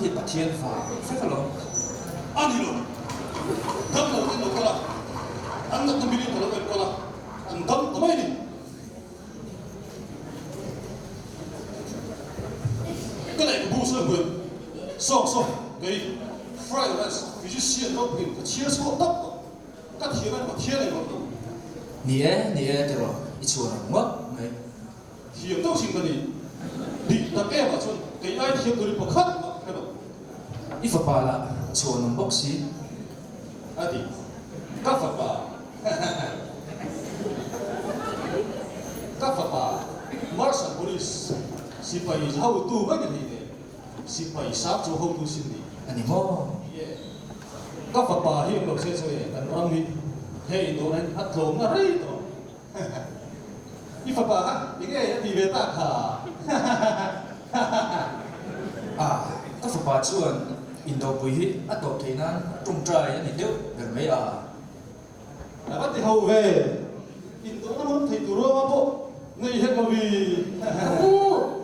hi Pathian vang vek alawm. A ni lo. Dam lo ten lo kal a, an natna milin ka lo enkawl a, an dam ta mai a ni. Ka lehkhabu sawi hmuin sawng saw kei Fried Rice physician ropuiin ka chhiar chhuak tawp tawh. Ka thiam e Pathian ei rawh lo. Ni e, ni e tiraw i chhuan ang ngawt mai. Thiam deuh sin ka ni. Dik tak em ah chuan kei ai thiam turin pakhat mah ka hre lo. I fapa lah chhuan awm bawk si. A ti. Ka fapa. Ka fapa Marshal Police sipai hotu mai ni hlei nen sipai sang chu hotu sin ni. A ni maw? Ni e. Ka fapa hi awm lo se chu e kan ram hi hei dawrah hian a tlawmna rei tawh. I fapa kha enge a ti ve tak kha? A, ka fapa chuan indopui hi a tawp theih nan a tawngtai a ni deuh ber mai a. A va ti ho ve, indona hmun thei tur ruanga pawh nei hek lo vi. Ka pu,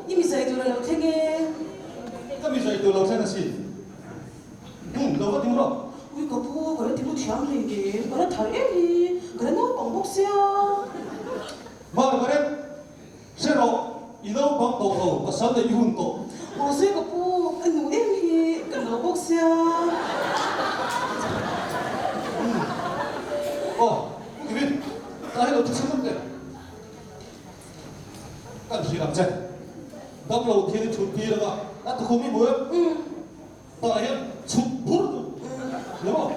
i mi zai tur a lo thleng e. Ka mi zai tur lo thleng asin. Hum, lo va ti mu rawh. Ui ka pu, ka la ti mu thiam hlei nen, ka la thar em hi, ka la naupang bawk sia. Margaret, hre rawh, i naupang tawh lo, pasal neih i hun tawh. Mahse ka pu, ka nu em hi, ka lo bawk sia. Hum, aw, Pu Kevin, tah hi lo thu chhung teh. Kan hrilh ang che. Damlo thian i chhut tir anga a tukhum i hmu em? Tah hian chhut phur tu hria maw?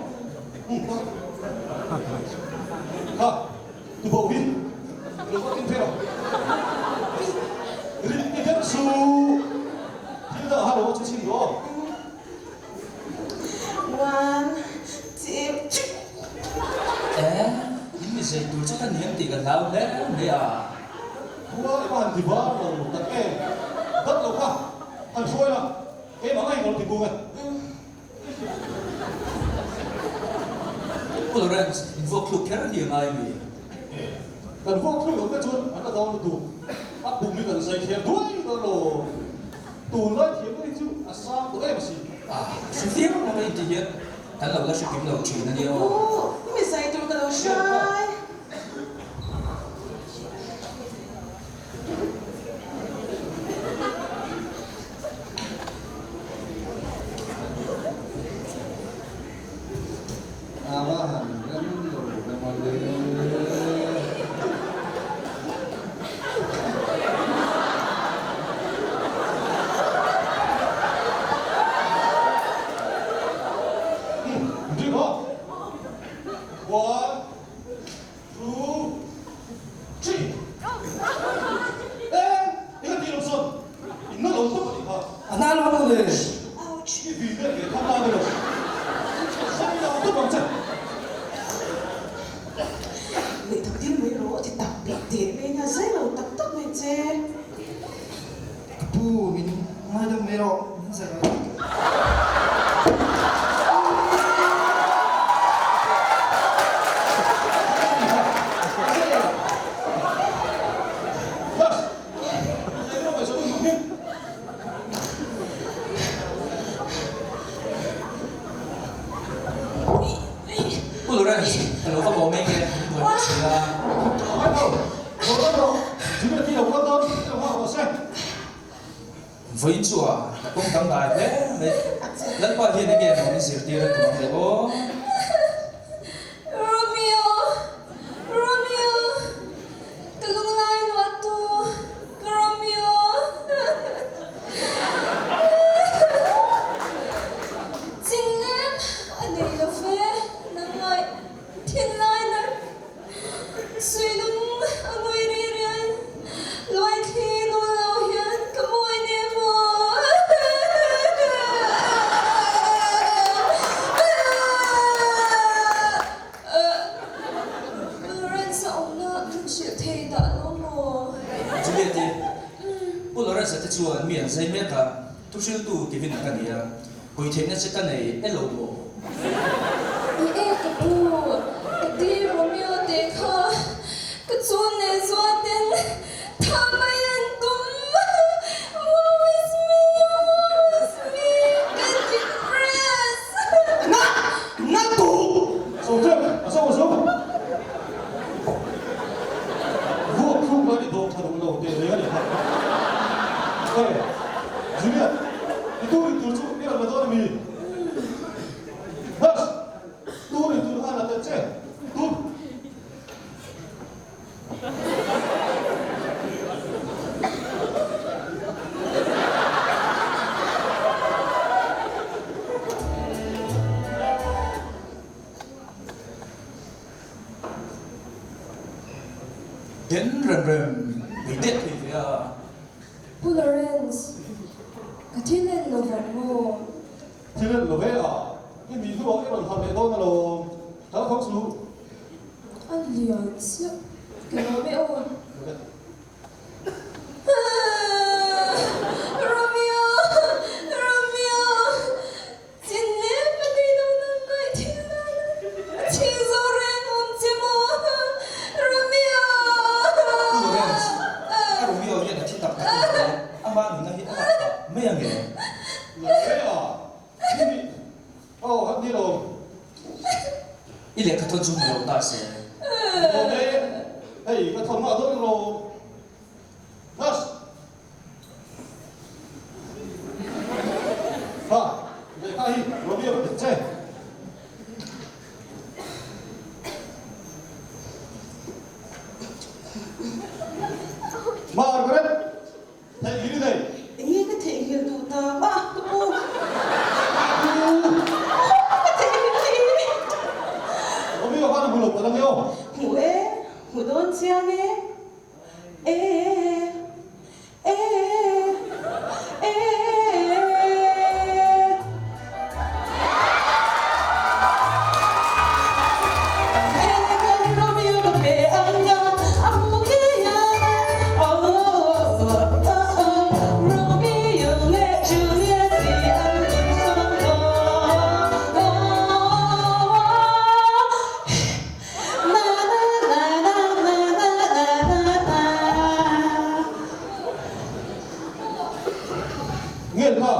Kha tuboh hi lo va tin phei rawh. Rit ti kher su thil dang ha lo va che chhin rawh. One, two, three. Eh, in mi zei tur chu ka niam tih ka hlau hle mai a. Khua i van ti var lo tak em? Dat lo kha han hruai la, keimah ngei ka lo ti bung e. Pu Lawrence, in vuak thluk kher hi a ngai mi? Kan vuak thluk lo te chuan an la dawn lutuk. A pum hi kan zai thiam duai dawn lo. Tunlai thiam hi chu a sang tawh em asin. A, hre viau lo mai tih hian kan lo la hre kim lo thin a nia aw. Pu, mi zai tur ka lo hrai. A va han rem lo ve mawle. One, two, three. Eh, eng a tih lo sawn? In na lo tawp a nih kha. A na lo mawle. Ouch. I vi vel ve kha ta velo. Sawi lo tawp ang che. Leh tak dil mai rawh a ti tak leh teh mai nia zai lo tak tak mai che. Ka pu min ngaidam mai rawh min zai lo tak. Pu Lawrence, ka lo va bawh mai nge, min buai bawk si a. Vawiin chu a ka kawng dangdai hle mai. Lalpa hian enge maw min zirtir a tum ang le aw. Romeo, Romeo, ka lunglai luah tu, ka Romeo. Chinlem a nei lo ve, nangngaih thinlai nar suilung a ngui ri rian, luaithli nul lo hian ka mawi nem aw. Lawrence a awmna min hrilh thei dah lo maw? Juliet i Pu Lawrence-a te chuan mi an zai mek a, thuhriltu Kevin-a ka ni a, pui theihna che ka nei e lo maw? I e ka pu, ka ti Romeo te kha ka chun leh zual ten tha mai an tum. Woe is me, woe is me, ka ti. in tur chu i rawn la dawn a mi? Nurse, tur in tur khan la tel che. Tur. Den rem rem mei det thei ve a. Pu Lawrence, ka thil en lo vang maw? Thil en lo ve a, i nih hnuah i rawn harh leh dawn alawm, hlau thawk suh. A lian chiah, ka lawm e aw. Romeo, Romeo, chin leh ka nei lo nang ngaih thil dan a chhing zo reng awm che maw, Romeo. Pu Lawrence, a Romeo hian a thi tak tak em le? Ama nuna hi a lak tak mai ange. Leh a, i nih aw han ni lo. I lehkha thawn chu hmu lo ta se. Lawm e, hei ka thawn mah dawn lo. Nurse! Ha, lehkha hi Romeo ka ti che. Margaret! Theihnghilh i nei. Enge ka theihnghilh duh ta a ka pu. Ka theihnghilh i. Romeo khan a hmu lo palh ange aw. Hmu e, hmu dawn chiang e. E e e e. Ngen kha.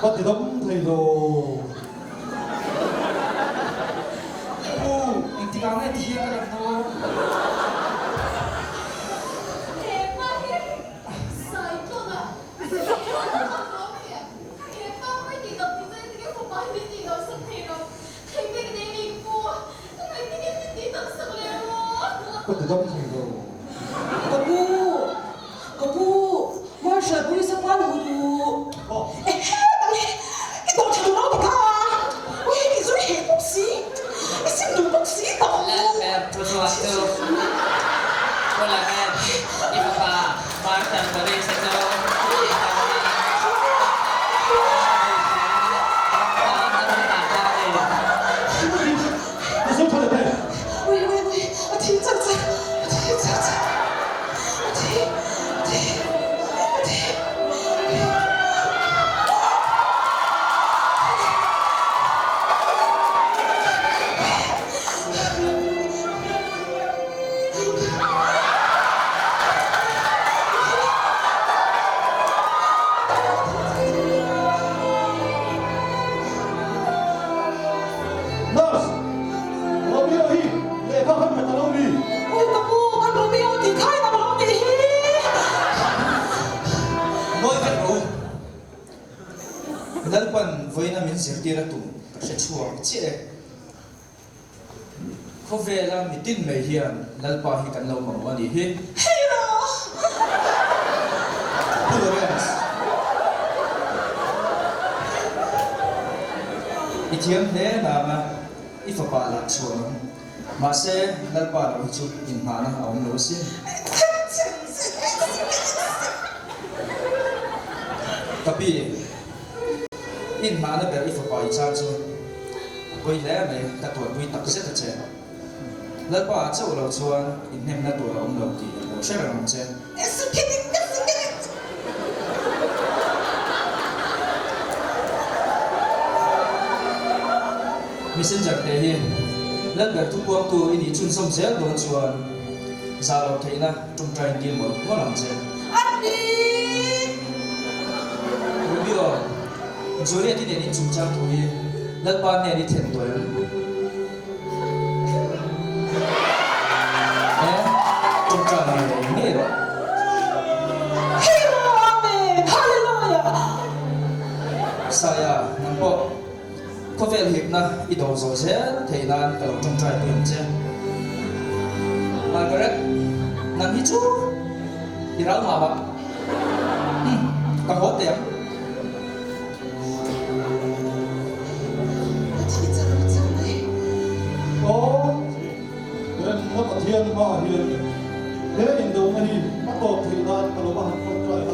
Ka ti dam thei lo. Pu, engtikah nge ti hian ka dam dawn? Ka ti dam thei lo. Ka pu, ka pu, Marshal Pawisa khan hu duh. Ehe, dang hi i dawh tha duh lo ti kha. Ui, tih chu i heh bawk si, i sim duh bawk si tawh. Lalber thuchhuak chu Pu Lawrence, i fapa Marshal Pawisa chu i tawna Nurse, Romeo hi lehkha khan phet a lo ni. Ui ka pu, kan Romeo tih khai tak a lo nih hi. Ngawi vek rawh u. Lalpan vawiina min zirtir a tum ka hre chhuak chiah e. Khawvela mitin mai hian Lalpa hi kan lo mamawh a nih hi. Hero! Pu Lawrence, i thiam hle nanga i fapa lah chhuah ang. Mahse, Lalpa lo hi chu inhmahna a awm lo asin. Ka pi. Inhmahna ber i fapa i chan chu a pawi hle mai, ka tuarpui tak zet a che. Lalpa ah chauh lo chuan inhnemna tur a awm lo tih a lo hre reng ang che. Messenger te hi Lalber thupuangtu i nih chhunzawm zel dawn chuan zah loh theihna ṭawngṭai dil mawlh mawlh ang che. Romeo, Juliet i nen in chungchang thu hi Lalpa hnen i thlen tawh em? He ṭawngṭai ngei ngei rawh. Hero Amen Hallelujah. Saia, nang pawh khawvel hipna i do zawh zel theih nan ka lo ṭawngṭai pui ang che. Margaret, nang hi chu i ral mah mah. Umm, ka haw teh ang. Ka thi char char mai. Aw, Remna Pathian hmaah hian he indona hi a tawp theih nan ka lo va han tawngtai a.